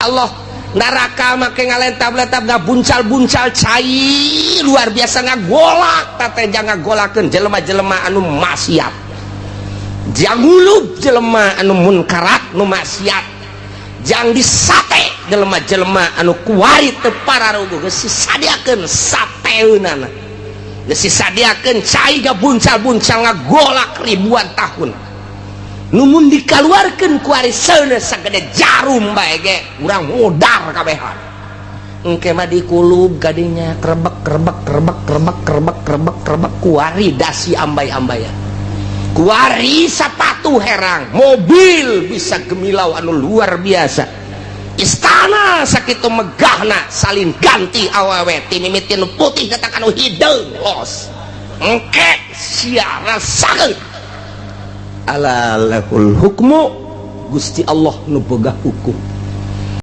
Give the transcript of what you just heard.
Allah neraka make ngalentab-lentab, ngabuncal-buncal cai luar biasa, ngagolak teh ngagolakeun jelema-jelema anu maksiat, jang ngulub jelema anu munkarat, nu maksiat, jang disate jelema-jelema anu kuari teu pararuguh. Geus disadiakeun sateunana, geus disadiakeun cai ngabuncal-buncal, ngagolak ribuan tahun. Numun dikaluarkeun kuari seuneu sagede jarum bae ge urang modar kabehan. Engke mah dikulub kadinya, krebek krebek krebek krebek krebek krebek krebek, kuari dasi ambay-ambayan, kuari sapatu herang, mobil bisa gemilau anu luar biasa, istana sakitu megahna, salin ganti awewe ti mimiti nu putih datang anu hideung los. Engke sia rasakeun. Ala lahul hukmu, Gusti Allah nu boga hukum.